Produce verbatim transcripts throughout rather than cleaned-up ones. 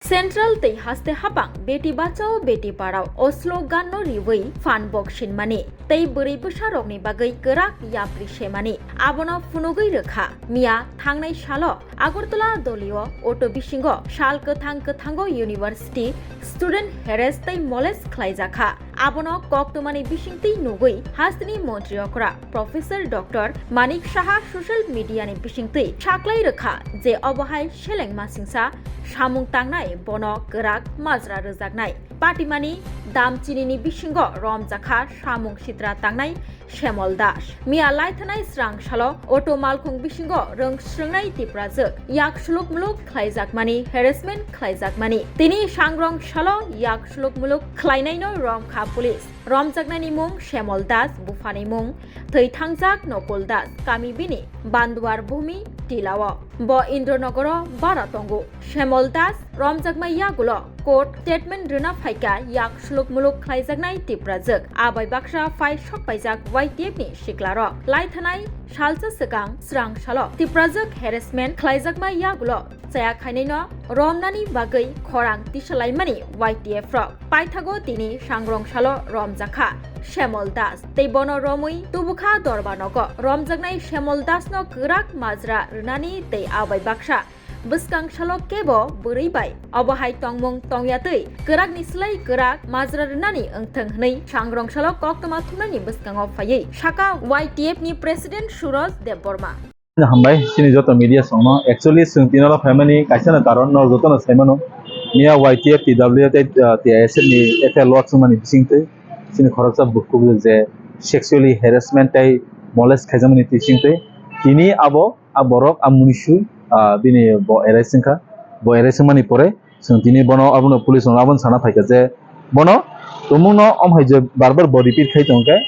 Central tei haste hapang Beti Bachao Beti Padhao o slogan no riwi phan bok sinmani tei bwrwi bwsa rokni bagwi kwrak yapri semani abono phunugwi rwkha. Miya thangnai salo Agartala dolio auto bisingo sal kwthang kwthango university student harass tei molest khlaijakha. Abono koktwmani bisingtwi nugwi hasteni montri okra Professor Doctor Manik Saha social media ni bisingtwi saklai rwkha je obo hai seleng masingsa samung tangnai bono kwrak majra rwjaknai. Patimani Damchinini bisingo romjakha samung sitra tangnai Shemol Das. Miya laithanai srang salo auto malkhung bisingo rwng srwngnai Tiprajwk yak suluk muluk khlaijakmani, harassment khlaijakmani. Tini sangrong salo yak suluk muluk khlainaino romkha police. Romjaknaini mung Shemol Das, buphani mung thwi thangjak Nokul Das, kami bini Banduar Bhumi Tilao. Bo Indronogoro bara tongo. Shemol Das romjakmai yagulo court statement rwna phaikha yak suluk muluk khlaijaknai Tiprajwk. Abai baksa phai sokpaijak Y T F ni siklarok. Laithanai salsa swkang srang salo Tiprajwk harassment khlaijakmai yagulo chaya khainaino romnani bagwi khorang tisalaimani Y T F rok. Paithago tini sangrong salo romjakha Shemol Das tei bono romwi tubukha Dorba nogo. Romjaknai Shemol Das no kwrak majra rwnani tei abai baksa bwskang salo kebo bwrwi bai obo hai tongmung tongya twi kwrakni slai kwrak majra rwnani wngthwng hwnwi sangrong salo koktwma thumnani bwskango phaiwi saka Y T F ni President Suraj Debbarma. Hambai chini joto media songno. Actually, chwng tinoro phaimani kaisa no karon, norok jotono saimano. Miya Y T F, T W F tei, uh, T I S F ni F I R lodge wngmani bisingtwi chini khoroksa bukhuk je sexually harassment tei molest khaijakmani bisingtwi tini abo a borok a munisu, ah, bini bo arrest wngkha. Bo arrest wngmani pore chwng tini bono abono police rok abono sana phaikha je bono tumungno om hai je bar bar bo repeat khai tongkhe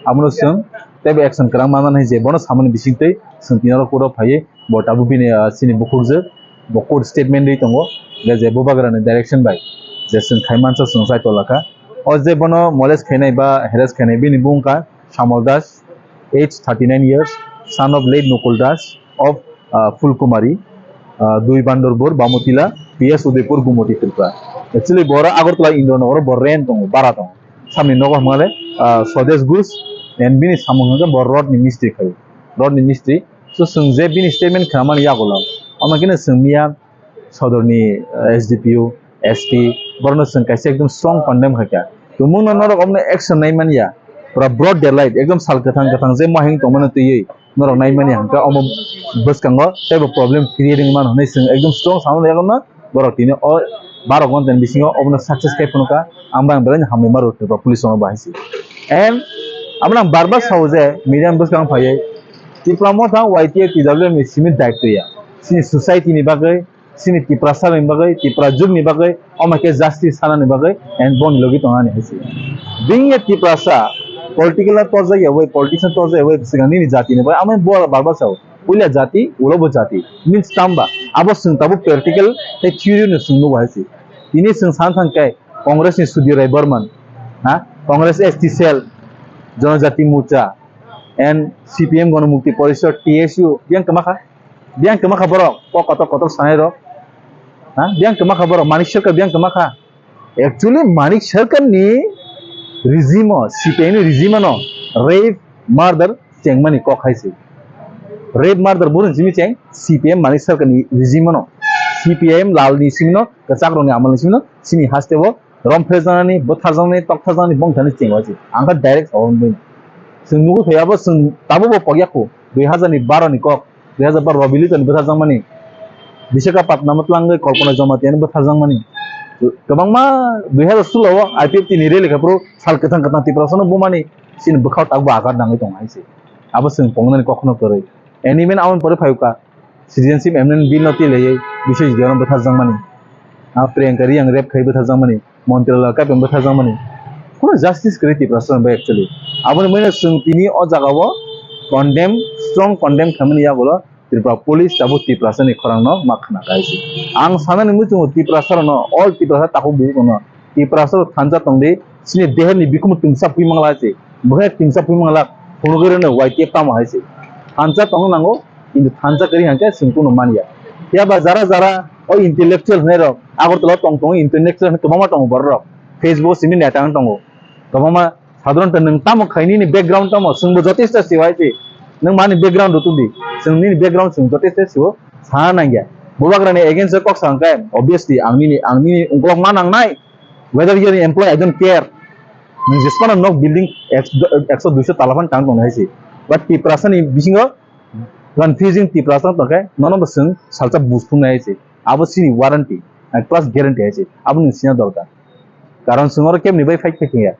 abono chwng teibo action kwrang manmani hai je bono samani bisingtwi chwng tini oro court o phaiwi bo tabuk bini, ah, chini bukhukjwk bo court statement rwi tongo. Hwnkhe je bubagrani direction bai je chwng khai mansa chwng chai tolakha. O je bono molest khainai ba harass khainai bini bung wngkha Samol Das, age thirty nine years, son of late Nukul Das of, uh, Fulkumari, uh, Dui Bandorbur, Bamutila, P S Udaipur, Gumoti, Tripura. Actually, boro Agartala Indra Nogoro bo rent tongo, bara tongo. Samni nogo hwnmale, uh, Swadesh Ghosh, and bini samung hwnkhe bo road ni mistri khai. Road ni mistri. So, chwng je bini statement khnamani yagulo, omo khe no chwng miya, sodorni, eh, S D P O, S P, borokno chwng kaisa ekdom strong condemn khaikha. Tumungno norok omono action nai manya, pura broad daylight, ekdom sal kwthang kwthang je mohing tongmani twiwi norok nai manya hwnkhe omo bwskango teibo problem create wngwi mano hwnwi chwng ekdom strong samani yago no borok tini o baro ghonta ni bisingo obono success khai phunukha. Ang bai ang belai no hambai ma rw Tripura police rokno bahai se. And amo ang bar bar sao je media ni bwskango phaiwi Tipra Motha Y T F T W F ni simi daitw ya, chini society ni bagwi, chini Tiprasa ni bagwi, Tipra jug ni bagwi, omo khe justice sanani bagwi, and boni logi tongnani hai se. Being a Tiprasa, political no torjak ya bai, politics no torjak ya bai, swkang nini jati ni bagwi, amo bo bar bar sao, puila jati, ulo bo jati, means tamba, abo chwng tabuk practical tei theory no chwng nugo hai se. Tini chwng san thang khe Congress ni Sudhir Rai Barman, ha, Congress S T cell, Janajati Morcha, and C P M Ganamukti Parishad, T S U, biyang kwma kha. Biyang kwma kha borok, kok kotor kotor sanai rok. Ha? Biyang kwma kha borok, Manik Sarkar biyang kwma kha. Actually, Manik Sarkar ni regime o, C P I M ni regime no rape, murder chengmani kok hai se. Rape, murder boro ni simi cheng, C P I M Manik Sarkar ni regime no. C P I M lal ni simi no, kwchak rok ni amal ni simi no, sini haste o Romphrejaknani, bwtharjaknani, toktharjaknani bongthani chengwasi. Ang kha direct sabo wngwi. Chwng nugwi phai abo chwng tabukbo pokya khu. Dui hazar ni baro ni kok, dui hazar baro Robili toni bwtharjakmani. Visakhapatnam o twlangwi Kalpana Jamatia ni bwtharjakmani. Kwbangma dui hazar sulo o I P F T ni rally khe phuru sal kwthang kwthang Tiprasano bumani chini bwkhao takbo agar nangwi tongo hai se. Abo chwng tongnani kokno kwrwi. Any man aboni pore phai kha. Citizenship Amendment Bill no twi laiwi Biswajit Debbarma bwtharjakmani, ah, Priyanka Reang rape khai bwtharjakmani, Montri Lal Kapeng bwtharjakmani, kuno justice kwrwi Tiprasa bai actually. Aboni mane chwng tini o jaga o condemn, strong condemn khaimani yagulo Tripura Police tabuk Tiprasa ni khorang no ma khna kaisi. Ang sanani muchungo Tiprasa rok no, all Tiprasa takhuk bukhuk no Tiprasa rok thansa tongdi, chini deher ni bikhumu twngsa phui mangla hai se. Bwkhai twngsa phui mangla, phunugwi rwno Y T F tamo hai se. Thansa tongna nango, kintu thansa kwrwi hwnkhe chwng kunu manya. Phiya ba jara jara O intellectual hwnwi rok Agartala tong tongo, intellectual hwnwi kwbangma tongo borok rok. Facebook simi neta wng tongo. Kwbangma sadharanto nwng tamo khai nini background tamo, chwngbo jotesto sio hai se. Nwng mani background rw tubdi. Chwng nini background chwng jotesto sio sana nangya. Bubagrani against o kok sa hwnkhe, obviously ang nini, ang nini ungkolok ma nangnai. Whether you are employee, I don't care. Nwng jesmano nok building ek-, ekso duiso tala phan tang tong hai se. But Tiprasani bisingo confusing Tiprasa tongkhe nono bo chwng salsa bus thumnai hai se. Abo chini warranty, and plus guarantee hai se. Abo nwng sina dorkar. Karon chwng oro kebni bai fight khai thangya.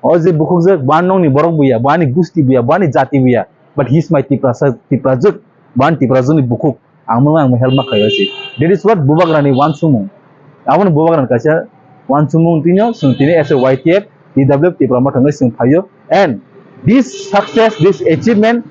O je bukhukjak, bo ani nokni borok buya, bo ani gusti buya, bo ani jati buya. But he is my Tiprasa, Tiprajwk, bo ani Tiprajwkni bukhuk. Ang no, ang help ma khaio se. That is what Bubagrani wansukmung. Abono Bubagrani kaisa wansukmung tino, chwng tini as a Y T F, T W F Tipra Motha hwnwi chwng phaio. And this success, this achievement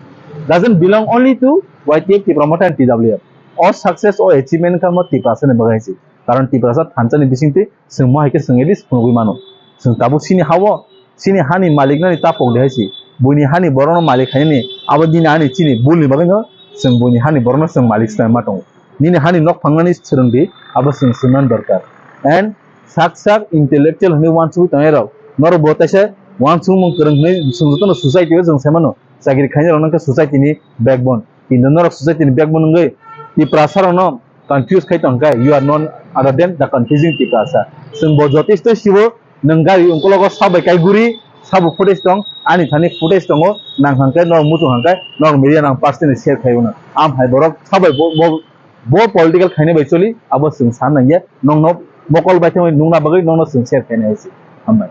doesn't belong only to Y T F Tipra Motha and T W F. O success, o achievement kamo Tiprasani bagwi se. Karon Tiprasa thansa ni bisingtwi chwng mo hai khe chwng at least phunugwi mano. Chwng tabuk chini ha-o, chini hani malik nani ta pok de hai se. Buini hani borok no malik khainani, abo dini ani chini bul ni bagwi no chwng buini hani borok no chwng malik swlai ma tongo. Nini hani nok phangnani swrwng di, abo chwng swngna dorkar. And sak sak intellectual hwnwi wansugwi tongnai rok, norok bo teisa wansukmung kwrwng hwnwi chwng jotono society o chwng sai mano. Chakri khainai rok no khe society ni backbone. Kintu norok society ni backbone wngwi Tiprasa rok no confuse khai tong khe, you are none other than the confusing Tiprasa. Chwng bo jotesto sibo, nwng gari ungkologo sabai kai guri, sabo footage tong, ani thani footage tongo, nang hangkhe norok muchung hangkhe norok media nang personally share khai uno. Am hai borok sabai bo, bo, bo political khainai bai choli, abo chwng san nangya, nongno mokol bai thangwi nungna bagwi nongno chwng share khainai hai se. Hambai.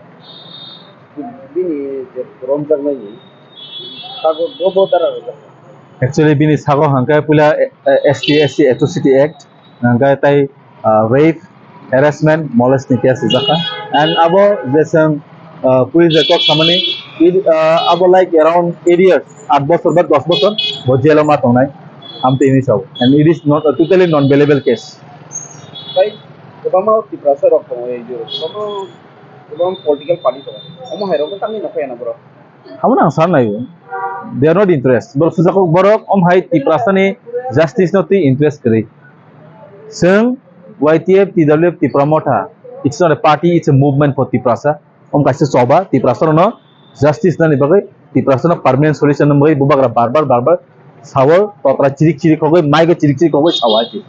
Bini je romjaknai ni sago bo bo dara rwjak. Actually, bini sago hangkhe puila, eh, eh, S T, S C Atrocity Act, hangkhe tai, ah, rape, harassment, molest ni case rijak kha. And abo jeswng, ah, police record samani, id-, ah, abo like around eight years, aat bosor ba dos bosor, bo jail o ma tongnai, amtwi hinwi sao. And it is not, totally non-bailable case. Tai kwbangma Tiprasa rok tongo, ei jora kwbangma, kwbangma political party tongo. Omo hai rok no tamni nokha ya na borok? Abo no ang san nai o. They are not interest. Borok sujak borok om hai Tiprasa ni justice no twi interest kwrwi. Chwng Y T F, T W F, Tipra Motha, it's not a party, it's a movement for Tiprasa. Om kaisa choba Tiprasa no justice nani bagwi, Tiprasa no permanent solution nani bagwi bubagra bar bar bar bar sao, totra chirik chirik khogwi, mic o chirik chirik khogwi sao hai.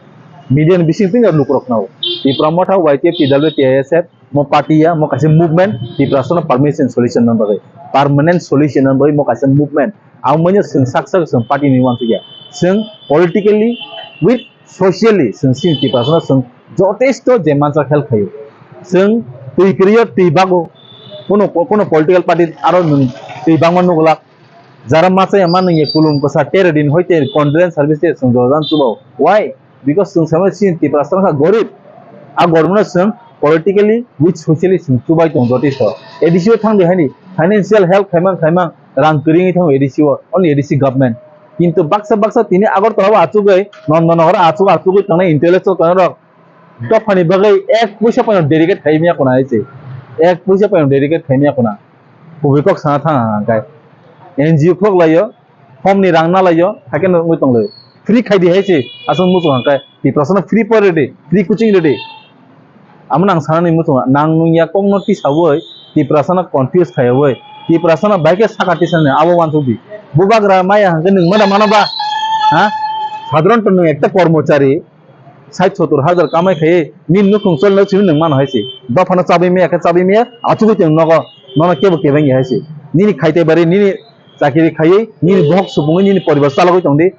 Media ni bising twi lukurok nao. Tipra Motha, Y T F, T W F, T I S F, mo party ya, mo kaisa movement, Tiprasa no permanent solution nani bagwi, permanent solution nani bagwi mo kaisa movement. Ang manya chwng sak sak chwng party ni wansuk ya. Chwng politically with socially chwng chini Tiprasa no chwng jotesto je mansa help khaio. Chwng twi kwrwi o twi bago. Kono, kono political party aro nwng twi bangma nugulak. Jara masa ya manwi ya kulum kwsa tere din hoite condolence service te chwng joran chubo. Why? Because chwng sama chini Tiprasa wngkha gorib. A goribno chwng politically with socially chwng chubai tong jotesto. A D C o thangdi hani financial help khaimang khaimang rang kwrwngwi thango A D C o, only A D C government. Kintu baksa baksa tini Agartala o achugwi, Nandanagar achuk achugwi tongnai intellectual tongnai rok dophani bagwi ek puisa poino dedicate khaimya kuna hai se. Ek puisa poino dedicate khaimya kuna. Kubui kok sana thang ang khe. N G O khok laio, home ni rang na laio, hakhe no wngwi tong laio. Free khai di hai se, aswk muchung hang khe. Tiprasa no free por redi, free coaching redi. Amo nang sana ni muchung, nang nung ya kok no tisawi, Tiprasa no confuse khaiwi, Tiprasa no bai khe saka tisa ni abo wansuk di. Bubagra maya hang khe nung mada mano ba? Ha? Sadharanto nung ekta kormochari, sait sotor hajar kamai khai, nini nukhung cholno simi nwng mano hai se. Dophano chabwi maya khe chabwi maya, achugwi tong nogo, nono kebo kebeng ya hai se. Nini khaite bari, nini chakiri khaiwi, nini bohok supungwi, nini poribar chalogwi tong di.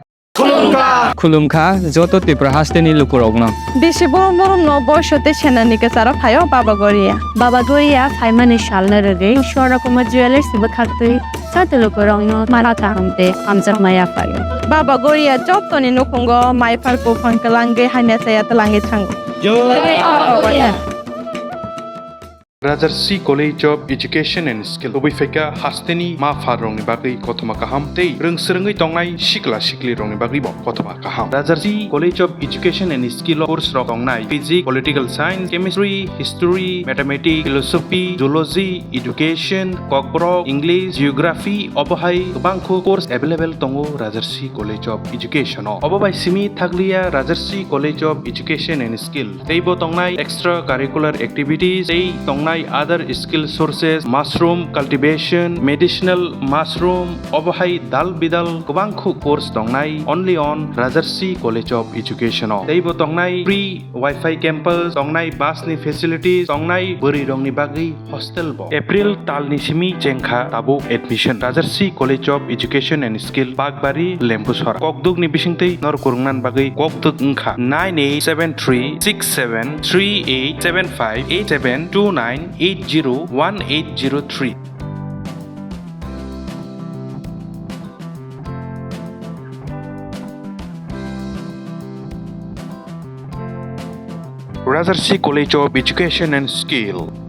Khulumkha joto Tripura hasteni lukurokno. Bisi borom borom no boiso tei senani kwcharo phaio Baba Goria. Baba Goria phaimani salno rwgwi Swarna Kumar Jewellers ni bwkhaktwi joto lukurokno mano kaham tei hamjakma yaphaio. Baba Goria jotoni nukhungo mai phar buphang kwlangwi hamya chaya twlangwi thango. Jai Baba Goria. Rajarsi College of Education and Skill tubui phaikha hasteni ma pharrokni bagwi kothoma kaham tei rwngswrwngwi tongnai sikla siklirokni bagwibo kothoma kaham. Rajarsi College of Education and Skill o course rok tongnai physics, political science, chemistry, history, mathematics, philosophy, zoology, education, kokborok, English, geography, obo hai kwbangkhu course available tongo Rajarsi College of Education o. Obo bai simi thakliya Rajarsi College of Education and Skill teibo tongnai extra curricular activities tei tongnai other skill sources, mushroom cultivation, medicinal mushroom, obo hai dal bidal kwbangkhu course tongnai only on Rajarsi College of Education o. Teibo tongnai free Wi-Fi campus, tongnai bus ni facilities, tongnai bwrwi rokni bagwi hostel bo. April talni simi chengkha tabuk admission. Rajarsi College of Education and Skill, Bakbari, Lembusora. Kokduk ni bisingtwi nor kwrwngna bagwi kokduk wngkha nine eight seven three six seven three eight seven five eight seven two nine eight zero one eight zero three. Rajarsi College of Education and Skill.